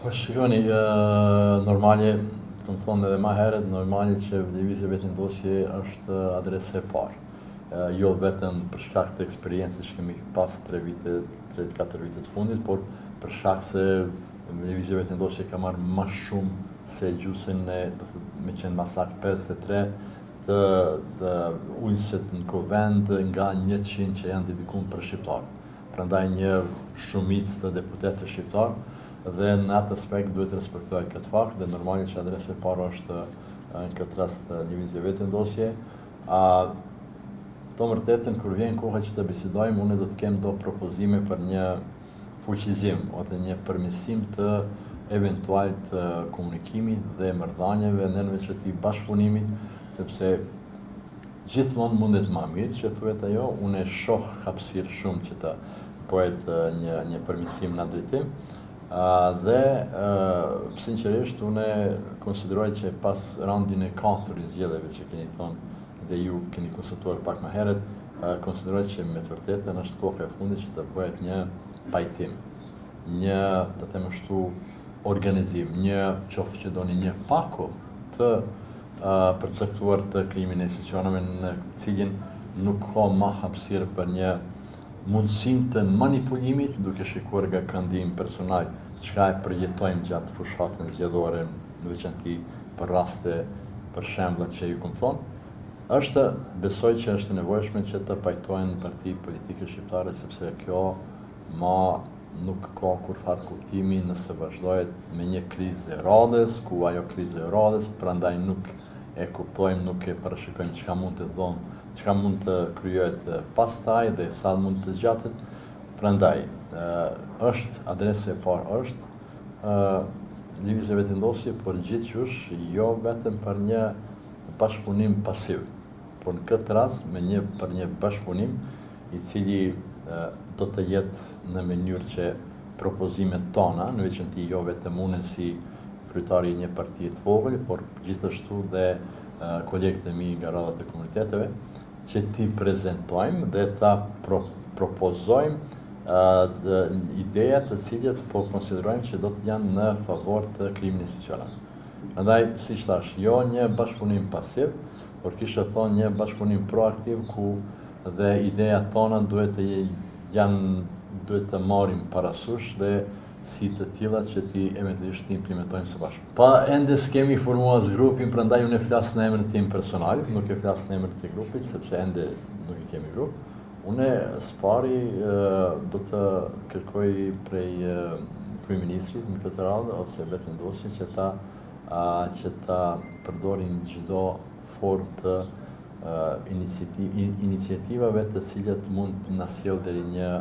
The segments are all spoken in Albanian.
Po shikoni, normale, kom thonë edhe ma herët, normale që Lëvizja Vetëvendosje është adresa e parë. Jo vetëm për shkak të eksperiencës që kemi pas 3 vite, 3-4 vite të fundit, por për shkak se Lëvizja Vetëvendosje ka marrë ma shumë se gjysën e, do të me qenë ma saktë 53 të, të ulëset në kuvend nga 100 që janë dedikuar për shqiptarët. Prandaj një shumicë të deputetëve shqiptarë dhe në atë aspekt duhet të respektohet këtë fakt dhe normale që adresa e parë është në këtë rast Lëvizja Vetëvendosje. A të vërtetën kur vjen koha që të bisedojmë, unë do të kem do propozime për një fuqizim ose një përmirësim të eventual të komunikimit dhe marrëdhënieve në veçanti bashkëpunimit, sepse gjithmonë mundet ma mirë që thuhet ajo, unë e shoh hapësirë shumë që të bëhet një një përmirësim në drejtim. Dhe sinqerisht unë konsideroj që pas raundin e 4 i zgjedhjeve që keni thonë dhe ju keni konstatuar pak më herët, konsideroj që me të vërtetën është koha e fundit që të bëhet një pajtim, një, të them ashtu, organizim, një qoftë që doni një pako të përcaktuar të krijimin e institucioneve në cilin nuk ka ma hapësirë për një mundësim të manipulimit, duke shikuar nga këndi im personal, çka e përjetojmë gjatë fushatën zgjedhore, në veçanti për raste, për shembullat që ju kom thonë, është, besoj që është e nevojshme që të pajtohen partitë politike shqiptare, sepse kjo ma nuk ka kurrfarë kuptimi nëse vazhdohet me një krizë e radhës, ku ajo krizë e radhës, prandaj nuk e kuptojmë, nuk e parashikojmë çka mund të dhonë, çka mund të krijohet pastaj dhe sa mund të zgjatet. Prandaj, është adresa e parë është Lëvizja Vetëvendosje, por gjithqysh jo vetëm për një bashkëpunim pasiv, por në këtë rast me një për një bashkëpunim i cili do të jetë në mënyrë që propozimet tona, në veçanti jo vetëm unë si kryetari i një partie të vogël, por gjithashtu dhe kolegët e mi nga radhët e komuniteteve, që t'i prezentojmë dhe ta pro, propozojmë dhe ideja të cilët po konsiderojmë që do të janë në favor të krijimit të institucioneve. Prandaj, siç thash, jo një bashkëpunim pasiv, por kisha thonë një bashkëpunim proaktiv ku dhe ideja tona duhet të janë duhet të marrim parasysh dhe si të tilla që ti eventualisht të implementojmë së bashku. Pa ende s'kemi formuar as grupin, prandaj unë e flas në emrin tim personal, nuk e flas në emër të grupit sepse ende nuk e kemi grup. Unë së pari do të kërkoj prej kryeministrit në këtë radhë ose Vetëvendosje që ta që ta përdorin çdo formë të iniciativave të cilat mund të na sjellë deri një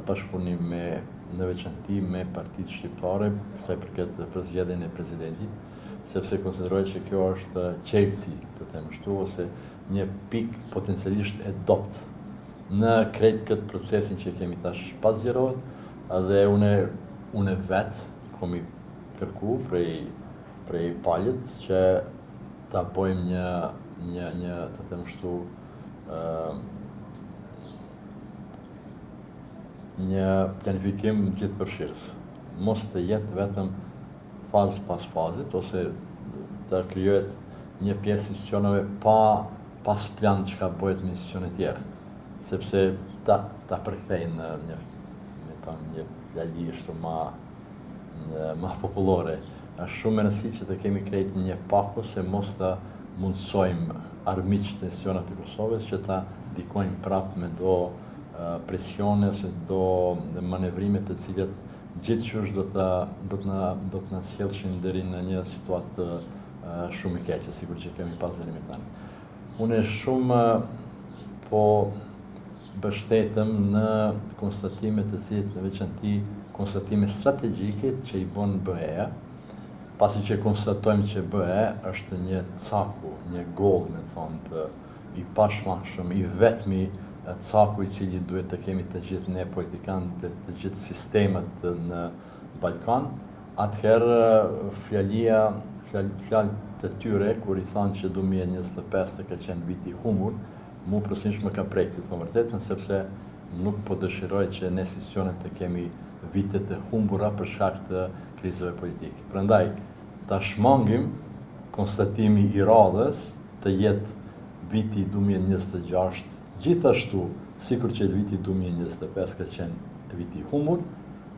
bashkëpunim me në veçanti me partitë shqiptare sa i përket përzgjedhjen e presidentit, sepse konsideroj që kjo është çelësi, të them ashtu, ose një pikë potencialisht e dobët në krejt këtë procesin që kemi tash pas zgjedhor, dhe une une vet kom i kërku prej prej palët që ta bëjmë një një një të them ashtu ë një planifikim gjithëpërfshirës. Mos të jetë vetëm fazë pas fazit ose të krijohet një pjesë institucioneve pa pas plan çka bëhet me institucionet tjera. Sepse ta ta përkthej në një me thonë një fjali ashtu ma ma popullore. Është shumë me rëndësi që të kemi krejt një pako se mos të mundësojmë armiqtë e institucioneve të Kosovës që ta ndikojnë prapë me do presione ose do manevrime të cilat gjithqysh do të do të na do të na sjellshin deri në një situatë shumë e keqe, sikur që kemi pas deri më tani. Unë shumë po mbështetem në konstatime të cilat në veçanti konstatime strategjike që i bën BE-ja, pasi që konstatojmë që BE është një caku, një gol, me thonë, të i pashmangshëm, i vetmi caku i cili duhet të kemi të gjithë ne politikanët dhe të gjithë sistemet në Ballkan, atëherë fjalia, fjalët të tyre, kur i thanë që 2025 ka qenë viti i humbur, mu personalisht më ka prek, ju them vërtetën, sepse nuk po dëshiroj që ne si institucione të kemi vite të humbura për shkak të krizës. krizave politike. Prandaj, ta shmangim konstatimi i radhës të jetë viti 2026, gjithashtu sikur që viti 2025 ka qenë viti i humbur,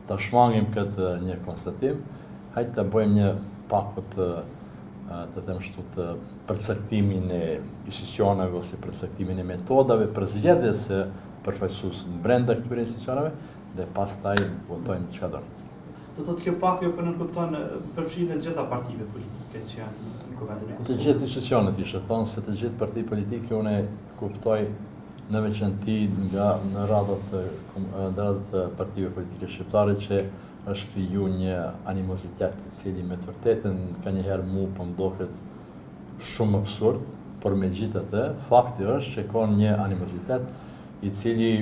ta shmangim këtë një konstatim, hajde të bëjmë një pako të të them shtu të përcaktimin e institucioneve ose përcaktimin e metodave për zgjedhjes së përfaqësues brenda këtyre institucioneve dhe pastaj votojmë çka do. Do thotë kjo pako po nënkupton përfshirjen e gjitha partive politike që janë në Kuvendin e Kosovës. Të gjithë institucionet, isha thonë se të gjithë partitë politike unë kuptoj në veçanti nga në radhët në radhët të partive politike shqiptare që është kriju një animozitet i cili me të vërtetën kanjëherë mu po më doket shumë absurd, por megjithatë fakti është që ka një animozitet i cili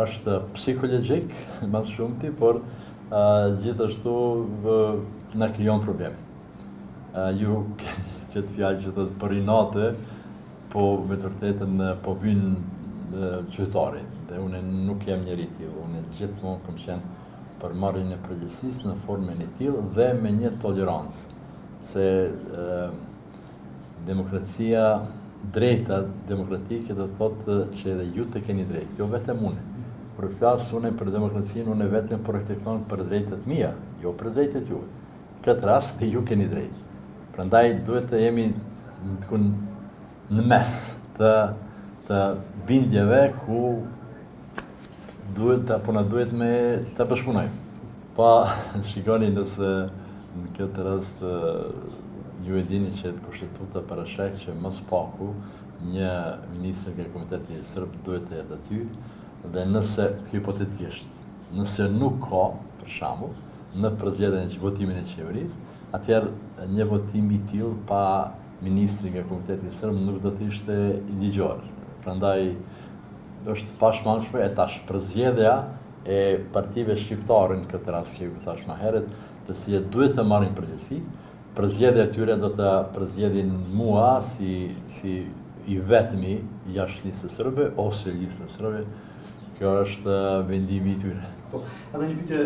është psikologjik më së shumti, por uh, gjithashtu uh, na krijon problem. Uh, ju keni këtë fjalë që thotë për inate, po me të vërtetën po vyn qytetari dhe unë nuk jam njeri i tillë, unë gjithmonë kam qenë për marrjen e përgjegjësisë në formën e tillë dhe me një tolerancë se e, demokracia drejta demokratike do të thotë që edhe ju të keni drejtë, jo vetëm unë. Kur flas unë për demokracinë, unë vetëm po reflekton për drejtat mia, jo për drejtat juaj. Këtë rast dhe ju keni drejtë. Prandaj duhet të jemi në mes të të bindjeve ku duhet të apo na duhet me të bashkëpunojmë. Pa shikoni nëse në këtë rast ju e dini që kushtetuta parasheh që më së paku një ministër nga komuniteti serb duhet të jetë aty dhe nëse hipotetikisht, nëse nuk ka, për shembull, në përzgjedhjen e votimin e qeverisë, atëherë një votim i tillë pa ministri nga komuniteti serb nuk do të ishte ligjor. Prandaj është pashmangshme e tash përzgjedhja e partive shqiptare në këtë rast që ju thash më herët, të cilët duhet të marrin përgjegjësi, përzgjedhja e tyre do të përzgjedhin mua si si i vetmi jashtë listës serbe ose listës serbe. Kjo është vendimi i tyre. Po, edhe një pyetje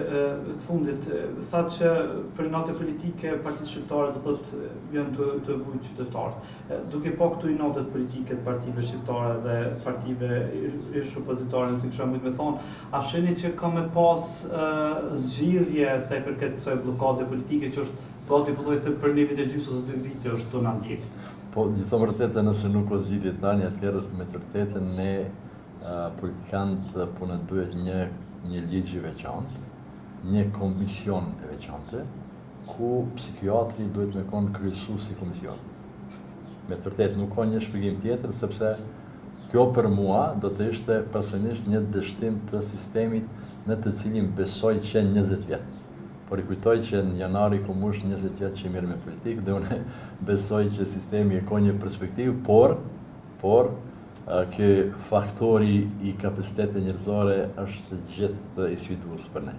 të fundit, thatë që për inate politike partitë shqiptare do thotë janë të të vujt qytetarët. Duke pa këto inatet politike të partive shqiptare dhe partive ish opozitare, nëse kisha mujt me thonë, a shihni që ka me pas zgjidhje sa i përket kësaj bllokade politike që është gati pothuajse për një vit e gjysë ose dy vite është tu na ndjek? Po, të them vërtetën, nëse nuk ka zgjidhje tani, atëherë me të vërtetën ne politikanët po na duhet një një ligj i veçantë, një komision e veçantë, ku psikiatri duhet me konë kryesues i komisionit. Me të vërtetë nuk ka një shpjegim tjetër sepse kjo për mua do të ishte personalisht një dështim të sistemit në të cilin besoj që 20 vjet. Por i kujtoj që në janar i kom mush 20 vjet që merrem me politikë dhe unë besoj që sistemi e ka një perspektivë, por por ky faktori i kapaciteteve njerëzore është gjithë i sfidues për ne.